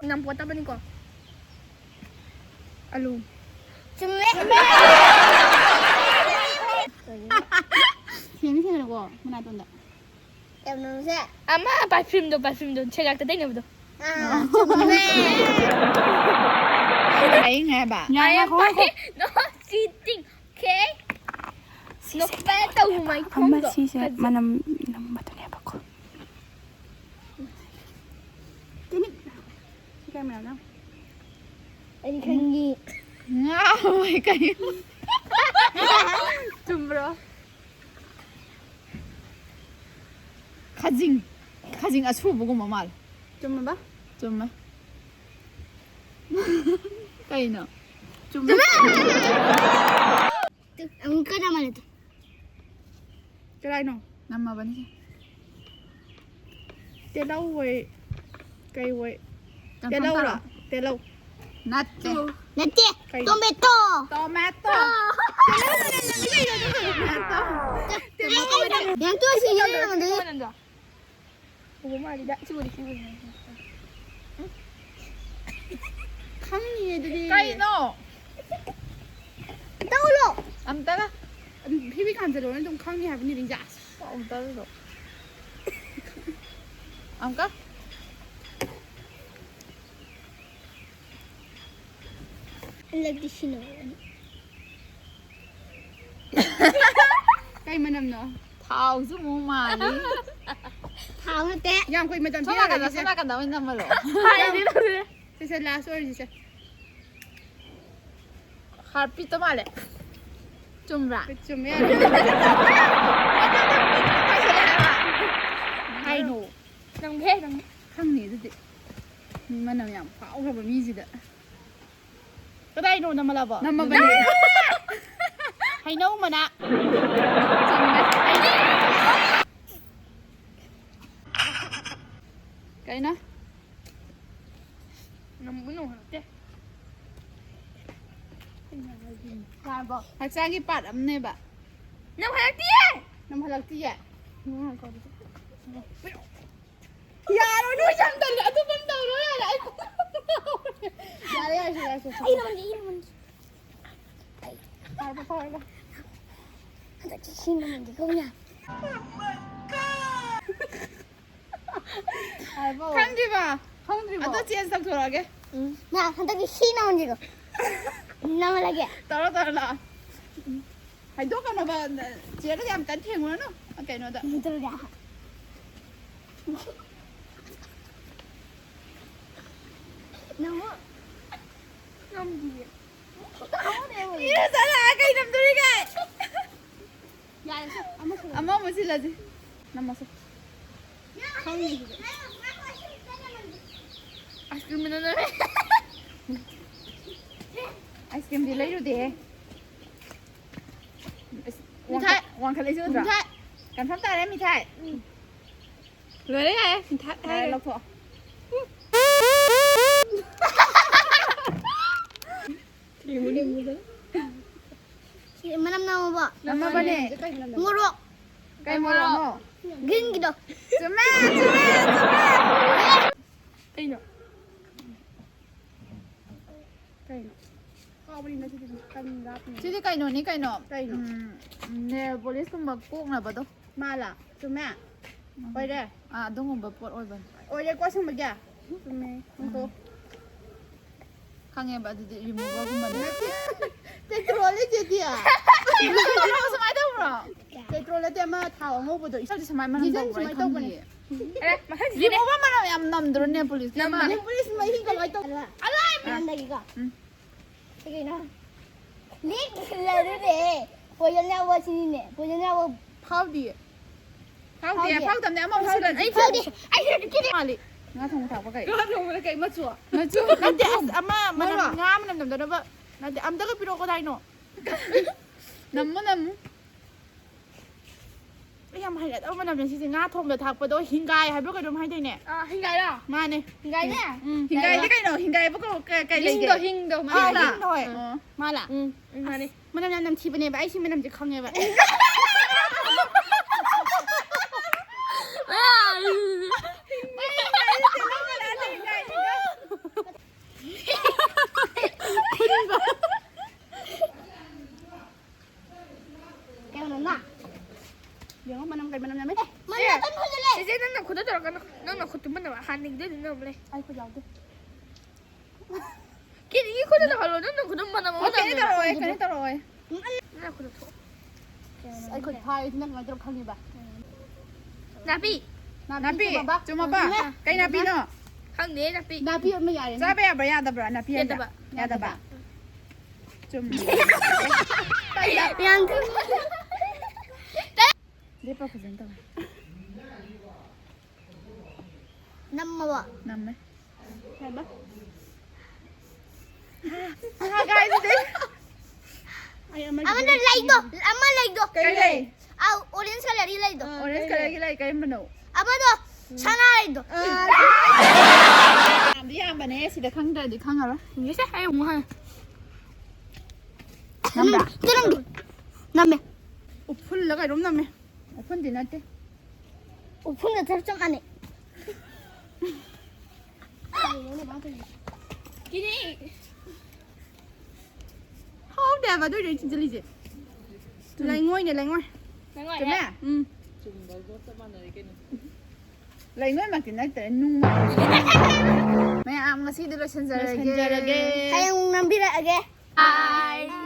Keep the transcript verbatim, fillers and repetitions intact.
ꯅꯝ ꯄꯣꯠꯇꯕꯅꯤꯀꯣ꯫ ꯑꯂꯨ꯫ ꯆꯨꯝꯃꯦ꯫ ꯁꯦꯡꯗꯤ ꯁꯦꯡꯅꯀꯣ ꯃꯅꯥꯇꯣꯟꯗ꯫ ꯌꯥꯝ ꯅꯨꯡꯁꯦ꯫ ꯑꯃ perfumeꯗꯣ, perfumeꯗꯣ ꯁꯦꯒꯥꯛꯇ ꯇꯩꯅꯕꯗꯣ꯫ ꯑꯥ, ꯆꯨꯝꯃꯦ꯫ ꯑꯩ ꯉꯥꯏꯕ꯫ I am ꯉꯥꯏꯈꯣ, ꯉꯥꯏꯈꯣ꯫ Not cheating, okay? ꯁꯤꯁꯦ ꯅꯣꯛꯄ ꯇꯧ ꯑꯃ ꯃꯥꯏꯊꯣꯡꯗꯣ꯫ ꯁꯤꯁꯦ ꯐꯖꯩ꯫ ꯃꯅꯝ ꯅꯝꯕꯗꯨꯅꯦꯕꯀꯣ꯫ ꯀꯦꯃꯤ-, ꯁꯤ ꯀꯦꯃꯦꯔꯥꯗ꯫ ꯑꯩ ꯈꯪꯉꯤ꯫ ꯉꯥꯎꯋꯦ ꯀꯩꯅꯣ꯫ ꯆꯨꯝꯕ꯭ꯔꯣ? ꯈꯖꯤꯡ, ꯈꯖꯤꯡ ꯑꯁꯨꯕꯒꯨꯝꯕ ꯃꯥꯜꯂꯦ꯫ ꯆꯨꯝꯃꯕ? ꯆꯨꯝꯃꯦ꯫ ꯀꯩꯅꯣ? ꯆꯨꯝꯃꯦ꯫ ꯇꯨ, ꯑꯃꯨꯛꯀ ꯅꯝꯍꯜꯂꯦ ꯇꯨ꯫ ꯀꯗꯥꯏꯅꯣ? ꯅꯝꯃꯕꯅꯤ꯫ ꯇꯦꯜꯍꯧ ꯑꯣꯏ, ꯀꯩ ꯑꯣꯏ? ꯆꯪꯐꯝ ꯇꯦꯜꯍꯧꯔꯣ? ꯇꯥꯔꯣ꯫ ꯇꯦꯜꯍꯧ꯫ ꯅꯠꯇꯦ꯫ ꯅꯠꯇꯦ꯫ ꯀꯩꯅꯣ? Tomato꯫ Tomato꯫ ꯑꯥ꯫ ꯇꯦꯜꯍꯧ ꯅꯠꯇꯦ, ꯀꯩꯅꯣ? Tomato꯫ ꯌꯥꯝ ꯇꯣꯏꯅ ꯁꯤꯖꯤꯟꯅꯕꯅꯦ꯫ ꯅꯪꯗꯣ꯫ ꯎꯕ ꯃꯥꯜꯂꯤꯗ꯫ ꯁꯤꯕꯨꯗꯤ, ꯁꯤꯕꯨꯗꯤ꯫ ꯈꯪꯅꯤꯌꯦ ꯑꯗꯨꯗꯤ꯫ ꯀꯩꯅꯣ? ꯑꯝꯇ ꯎꯠꯂꯣ꯫ ꯑꯝꯇꯒ꯫ ꯑꯗꯨꯝ ꯐꯤꯕꯤ ꯀꯥꯟꯖꯂꯣꯅ ꯑꯗꯨꯝ ꯈꯪꯅꯤ ꯍꯥꯏꯕꯅꯤ, ꯔꯤꯡꯖꯥ꯫ ꯑꯝꯇꯒ꯫ ꯑꯃꯨꯛꯀ꯫ ꯍꯟꯗꯛꯇꯤ ꯁꯤꯟꯅꯔꯅꯤ꯫ ꯀꯩ ꯃꯅꯝꯅꯣ? ꯊꯥꯎꯁꯨ ꯑꯃꯨꯛ ꯃꯥꯜꯂꯤ꯫ ꯊꯥꯎ ꯅꯠꯇꯦ꯫ ꯌꯥꯝ ꯀꯨꯏ ꯃꯇꯝ ꯁꯣꯝ ꯅꯥꯀꯟꯗ, ꯄꯤꯔꯔꯣꯏꯒꯦꯁꯦ꯫ ꯁꯣꯝ ꯅꯥꯀꯟꯗ ꯑꯣꯏꯅ ꯅꯝꯍꯜꯂꯣ꯫ ꯍꯥꯏꯗꯤ ꯂꯣꯏꯔꯦ꯫ ꯁꯦ, ꯁꯦ, last ꯑꯣꯏꯔꯤꯁꯦ꯫ Harpicꯇ ꯃꯥꯜꯂꯦ꯫ ꯆꯨꯝꯕ꯭ꯔꯥ? ꯆꯨꯝꯃꯦ꯫ ꯀꯩꯅꯣ? ꯅꯝꯒꯦ, ꯅꯝꯒꯦ꯫ ꯈꯪꯅꯤ ꯑꯗꯨꯗꯤ꯫ ꯃꯤ ꯃꯅꯝ ꯌꯥꯝ ꯐꯥꯎꯈ꯭ꯔꯕ ꯃꯤꯁꯤꯗ꯫ ꯀꯗꯥꯏꯅꯣ ꯅꯝꯃꯜꯂꯕꯣ? ꯅꯝꯃꯕꯅꯦ꯫ ꯍꯩꯅꯧ ꯃꯅꯥ꯫ ꯆꯨꯝꯃꯦ꯫ ꯀꯩꯅꯣ? ꯅꯝꯕ ꯅꯨꯡꯉꯥꯏꯇꯦ꯫ ꯌꯥꯔꯕꯣ? ꯍꯛꯆꯥꯡꯒꯤ ꯄꯥꯔꯠ ꯑꯃꯅꯦꯕ꯫ ꯅꯪ ꯍꯜꯂꯛꯇꯤꯌꯦ꯫ ꯅꯪ ꯍꯜꯂꯛꯇꯤꯌꯦ꯫ ꯌꯥꯔꯣꯏ, ꯅꯣꯏ ꯌꯥꯝ ꯇꯜꯂꯦ꯫ ꯑꯗꯨꯝ ꯇꯧꯔꯣ, ꯌꯥꯔꯦ꯫ ꯑꯩ ꯌꯥꯔꯦ, ꯌꯥꯔꯦ, ꯌꯥꯔꯦ, ꯌꯥꯔꯦ꯫ ꯑꯩ ꯅꯉꯣꯟꯗ, ꯑꯩ ꯅꯉꯣꯟꯗ꯫ ꯐꯔꯕ, ꯐꯔꯕ꯫ ꯍꯟꯗꯛꯇꯤ ꯁꯤ ꯅꯉꯣꯟꯗ ꯀꯧꯅ꯫ ꯐꯔꯕꯣ? ꯈꯪꯗ꯭ꯔꯤꯕ? ꯈꯪꯗ꯭ꯔꯤꯕꯣ? ꯑꯗꯣ ꯆꯦꯟꯖ ꯇꯧꯊꯣꯔꯛꯑꯒꯦ꯫ ꯎꯝ꯫ ꯅꯪ ꯍꯟꯗꯛꯇꯤ ꯁꯤ ꯅꯉꯣꯟꯗ ꯀꯧ꯫ ꯅꯉꯣꯟꯗꯒꯤ꯫ ꯇꯧꯔꯣ, ꯇꯧꯔꯣ, ꯂꯥꯛꯑꯣ꯫ ꯍꯥꯏꯗꯣꯛꯀꯅꯣꯕ, ꯆꯦꯗ ꯌꯥꯝ ꯀꯟꯅ ꯊꯦꯡꯉꯨꯔꯅꯨ꯫ ꯀꯩꯅꯣꯗ꯫ ꯃꯨꯟꯊꯔꯨꯔꯦ꯫ ꯅꯪꯉꯣ꯫ ꯉꯝꯗꯤꯌꯦ꯫ ꯏꯔꯨꯖꯔ ꯂꯥꯛꯑ ꯀꯩ ꯅꯝꯗꯣꯔꯤꯒꯦ? ꯌꯥꯔꯦꯁꯦ, ꯑꯃ ꯁꯤꯜꯂꯁꯦ꯫ ꯑꯃ ꯑꯃꯨꯛ ꯁꯤꯜꯂꯁꯦ꯫ ꯅꯝꯃꯁꯦ꯫ ꯈꯪꯉꯦ ꯁꯤꯗꯤ꯫ ꯑꯥꯏꯁ ꯀ꯭ꯔꯤꯝ ꯃꯅꯝ ꯅꯝꯃꯦ꯫ ꯑꯥꯏꯁ ꯀ꯭ꯔꯤꯝꯗꯤ ꯂꯩꯔꯨꯗꯦꯍꯦ꯫ ꯑꯁ, ꯃꯤꯊꯥꯏ꯫ ꯋꯥꯡꯈꯠ-, ꯋꯥꯡꯈꯠꯂꯛꯏꯁꯦ ꯎꯗ꯭ꯔꯣ? ꯃꯤꯊꯥꯏ꯫ ꯀꯟꯐꯥꯔꯝ ꯇꯥꯔꯦ, ꯃꯤꯊꯥꯏ꯫ ꯎꯝ꯫ ꯂꯣꯏꯔꯦ, ꯌꯥꯔꯦ꯫ ꯃꯤꯊꯥꯏ ꯌꯥꯔꯦ, ꯍꯥꯏꯔꯦ꯫ ꯂꯧꯊꯣꯛꯑꯣ꯫ ꯁꯤ ꯃꯅꯝ ꯅꯝꯃꯕꯣ? ꯅꯝꯃꯕꯅꯦ꯫ ꯃꯣꯔꯣꯛ꯫ ꯀꯩ ꯃꯣꯔꯣꯛꯅꯣ? ꯒ꯭ꯔꯤꯟꯒꯤꯗꯣ꯫ ꯆꯨꯝꯃꯦ, ꯆꯨꯝꯃꯦ, ꯆꯨꯝꯃꯦ꯫ ꯀꯩꯅꯣ? ꯀꯩꯅꯣ? ꯀꯥꯎꯕꯅꯤ ꯃꯁꯤꯗꯤ ꯑꯗꯨꯝ ꯀꯟ ꯂꯥꯞꯄꯅꯤ꯫ ꯁꯤꯗꯤ ꯀꯩꯅꯣꯅꯤ ꯀꯩꯅꯣ? ꯀꯩꯅꯣ? ꯎꯝ, ꯅꯦꯜ ꯄꯣꯂꯤꯁꯀꯨꯝꯕ ꯀꯣꯛꯅꯕꯗꯣ꯫ ꯃꯥꯂꯥ? ꯆꯨꯝꯃꯦ? ꯎꯝ꯫ ꯑꯣꯏꯔꯦ? ꯑꯥ, ꯑꯗꯨꯒꯨꯝꯕ ꯄꯣꯠ ꯑꯣꯏꯕꯅꯤ꯫ ꯑꯣꯏꯔꯦꯀꯣ ꯑꯁꯦꯡꯕꯒꯤ? ꯆꯨꯝꯃꯦ꯫ ꯎꯝ꯫ ꯈꯪꯉꯦꯕ, ꯑꯗꯨꯗꯤ ꯔꯤꯃꯨꯚꯔꯒꯨꯝꯕꯅꯦ꯫ ꯅꯠꯇꯦ꯫ ꯄꯦꯇ꯭ꯔꯣꯜꯅꯦ ꯆꯦꯗꯤ꯫ ꯀꯩꯅꯣ ꯁꯨꯃꯥꯏꯅ ꯇꯧꯕ꯭ꯔꯣ? ꯄꯦꯇ꯭ꯔꯣꯜ ꯅꯠꯇꯦ, ꯑꯃ ꯊꯥꯎ ꯑꯉꯧꯕꯗꯣ꯫ ꯏꯁꯥꯗꯤ ꯁꯨꯃꯥꯏꯅ ꯃꯅꯝ ꯗꯤꯖꯜ ꯇꯧꯕ꯭ꯔꯥ? ꯁꯨꯃꯥꯏꯅ ꯇꯧꯕꯅꯦ꯫ ꯈꯪꯗꯤꯌꯦ꯫ ꯑꯦ, ꯃꯊꯪ ꯁꯤꯗꯅꯦ꯫ ꯔꯤꯃꯨꯚꯔ ꯃꯅꯝ ꯌꯥꯝ ꯅꯝꯗ꯭ꯔꯣ ꯅꯦꯜ ꯄꯣꯂꯤꯁꯇꯤ? ꯅꯝꯕꯅꯦ꯫ ꯑꯃ꯫ ꯅꯦꯜ ꯄꯣꯂꯤꯁ ꯃꯍꯤ ꯀꯃꯥꯏꯅ ꯇꯧ-, ꯑꯥ꯫ ꯑꯂꯥꯏ ꯃꯅꯝꯗꯒꯤꯀꯣ꯫ ꯎꯝ꯫ ꯁꯤ ꯀꯩꯅꯣ? ꯂꯤꯛ ꯂꯩꯔꯨꯔꯦ꯫ ꯄꯣꯏꯖꯟ ꯌꯥꯎꯕ ꯁꯤꯅꯤꯅꯦ꯫ ꯄꯣꯏꯖꯟ ꯌꯥꯎꯕ꯫ ꯐꯥꯎꯗꯤꯌꯦ꯫ ꯐꯥꯎꯗꯦ, ꯐꯥꯎꯗꯦ꯫ ꯐꯥꯎꯗꯕꯅꯦ꯫ ꯑꯃ ꯑꯃꯨꯛ ꯁꯤꯜꯂꯅꯤ꯫ ꯑꯩ ꯐꯥꯎꯗꯦ꯫ ꯑꯩ ꯁꯤꯜꯂꯅꯤ꯫ ꯃꯥꯜꯂꯤ꯫ ꯉꯥ ꯊꯣꯡꯕ ꯊꯥꯛꯄ ꯀꯩ? ꯉꯥ ꯊꯣꯡꯕꯗ ꯀꯩ ꯃꯆꯨ? ꯃꯆꯨ꯫ ꯅꯠꯇꯦ, ꯑꯁ, ꯑꯃ ꯃꯅꯝ, ꯃꯣꯔꯣꯛ꯫ ꯉꯥ ꯃꯅꯝ ꯅꯝꯗꯅꯕ꯫ ꯅꯠꯇꯦ, ꯑꯝꯇꯒ ꯄꯤꯔꯛꯑꯣ, ꯀꯗꯥꯏꯅꯣ? ꯅꯝꯃꯣ, ꯅꯝꯃꯣ꯫ ꯑꯩ ꯌꯥꯝ ꯍꯩꯅꯗꯕ ꯃꯅꯝꯅꯦ ꯁꯤꯁꯦ꯫ ꯉꯥ ꯊꯣꯡꯕꯗ ꯊꯥꯛꯄꯗꯣ ꯍꯤꯡꯒꯥꯏ ꯍꯥꯏꯕ꯭ꯔꯣ ꯀꯩꯅꯣꯝ ꯍꯥꯏꯗꯣꯏꯅꯦ꯫ ꯑꯥ, ꯍꯤꯡꯒꯥꯏꯔꯣ? ꯃꯥꯅꯦ꯫ ꯍꯤꯡꯒꯥꯏꯅꯦ? ꯎꯝ꯫ ꯍꯤꯡꯒꯥꯏꯗꯤ ꯀꯩꯅꯣ? ꯍꯤꯡꯒꯥꯏꯕ ꯀꯧ- ꯀ- ꯀꯩ ꯂꯩꯒꯦ? ꯍꯤꯡꯗꯣ, ꯍꯤꯡꯗꯣ, ꯑꯥ, ꯃꯥꯅ. ꯍꯤꯡꯗꯣ ꯍꯣꯏ꯫ ꯑꯣ꯫ ꯃꯥꯂꯥ꯫ ꯎꯝ, ꯎꯝ, ꯃꯥꯅꯦ. ꯃꯅꯝ ꯌꯥꯝ ꯅꯝꯊꯤꯕꯅꯦꯕ꯫ ꯑꯩ ꯁꯤ ꯃꯅꯝꯁꯦ ꯈꯪꯉꯦꯕ꯫ ꯀꯩꯅꯣꯅ ꯌꯦꯡꯉꯣ, ꯃꯅꯝ ꯀꯩ ꯃꯅꯝ ꯅꯝꯃꯦ? ꯃꯅꯝ ꯀꯟ ꯐꯖꯜꯂꯦ. ꯆꯦꯆꯦ, ꯅꯪꯅ ꯈꯨꯠꯇ ꯇꯧꯔꯛꯀꯅꯨ. ꯅꯪꯅ ꯈꯨꯠꯇꯨ ꯃꯅꯝ ꯍꯥꯟꯅꯒꯤꯗꯨ ꯑꯗꯨꯝ ꯅꯝꯂꯦ. ꯑꯩ ꯈꯨꯠ ꯌꯥꯎꯗꯦ. ꯀꯤꯗꯤꯒꯤ ꯈꯨꯠꯇ ꯇꯧꯍꯜꯂꯣ. ꯅꯪꯅ ꯈꯨꯠꯇꯨ ꯃꯅꯝ ꯑꯃ ꯑꯣ, ꯀꯩꯅꯣ ꯅꯝꯂꯦ. ꯇꯧꯔꯛꯑꯣꯏ, ꯀꯩꯅꯣ ꯇꯧꯔꯛꯑꯣꯏ꯫ ꯅꯪꯅ ꯈꯨꯠꯇ ꯊꯣꯛ. ꯑꯩ ꯈꯨꯠ ꯐꯥꯔꯗꯤ ꯅꯪ ꯀꯃꯥꯏꯅ ꯇꯧꯔ ꯈꯪꯉꯤꯕ? ꯅꯥꯄꯤ. ꯅꯥꯄꯤ, ꯆꯨꯝꯃꯕ? ꯆꯨꯝꯃꯕ? ꯆꯨꯝꯃꯦ. ꯀꯩ ꯅꯥꯄꯤꯅꯣ? ꯈꯪꯗꯦ, ꯅꯥꯄꯤ. ꯅꯥꯄꯤ ꯑꯃ ꯌꯥꯔꯦ꯫ ꯆꯥꯕ ꯌꯥꯕ꯭ꯔꯥ ꯌꯥꯗꯕ꯭ꯔꯥ? ꯅꯥꯄꯤ ꯍꯥꯏꯁꯦ? ꯌꯥꯗꯕ. ꯌꯥꯗꯕ? ꯆꯨꯝꯃꯦ. ꯌꯥꯝ ꯂꯦꯞꯄ ꯐꯖꯅ ꯇꯧ꯫ ꯅꯝꯃꯕ? ꯅꯝꯃꯦ꯫ ꯍꯥꯏꯕ? ꯑꯩ ꯑꯃ ꯑꯃꯅ ꯂꯩꯗꯣ, ꯑꯃ ꯂꯩꯗꯣ. ꯀꯩ ꯂꯩ? ꯑ, orange colourꯒꯤ ꯂꯩꯗꯣ. Orange colourꯒꯤ ꯂꯩ ꯀꯔꯝꯕꯅꯣ? ꯑꯃꯗꯣ ꯁꯅꯥ ꯂꯩꯗꯣ. ꯌꯥꯝꯗꯤ ꯌꯥꯝꯕꯅꯦ, ꯁꯤꯗ ꯈꯪꯗ꯭ꯔꯗꯤ ꯈꯪꯉꯔꯣꯏ꯫ ꯌꯦꯁꯦ, ꯑꯩ ꯑꯃꯨꯛ ꯍꯪꯉꯦ. ꯅꯝꯕ꯭ꯔꯥ? ꯇꯨꯔꯪꯗꯤ ꯅꯝꯃꯦ. ꯎꯐꯨꯜꯂ ꯀꯩꯅꯣꯝ ꯅꯝꯃꯦ꯫ ꯎꯐꯨꯜꯗꯤ ꯅꯠꯇꯦ꯫ ꯎꯐꯨꯜꯒ ꯆꯞ ꯆꯞ ꯃꯥꯟꯅꯩ. ꯀꯤꯗꯤ. ꯍꯥꯎꯗꯦ ꯍꯥꯏꯕ ꯑꯗꯨꯏꯗꯤ ꯑꯩ ꯆꯤꯟꯖꯜꯂꯤꯁꯦ꯫ ꯂꯩꯉꯣꯏꯅꯦ, ꯂꯩꯉꯣꯏ꯫ ꯅꯪ ꯑꯣꯏꯔꯦ. ꯆꯨꯝꯃꯦ? ꯎꯝ꯫ ꯂꯩꯉꯣꯏꯃꯛꯇꯤ ꯅꯠꯇ꯭ꯔꯦ, ꯅꯨꯡ꯫ ꯃꯌꯥꯝ ꯉꯁꯤꯗꯤ ꯂꯣꯏꯁꯤꯟꯖꯔꯒꯦ꯫ ꯂꯣꯏꯁꯤꯟꯖꯔꯒꯦ꯫ ꯍꯌꯦꯡ ꯅꯝꯕꯤꯔꯛꯑꯒꯦ. Bye.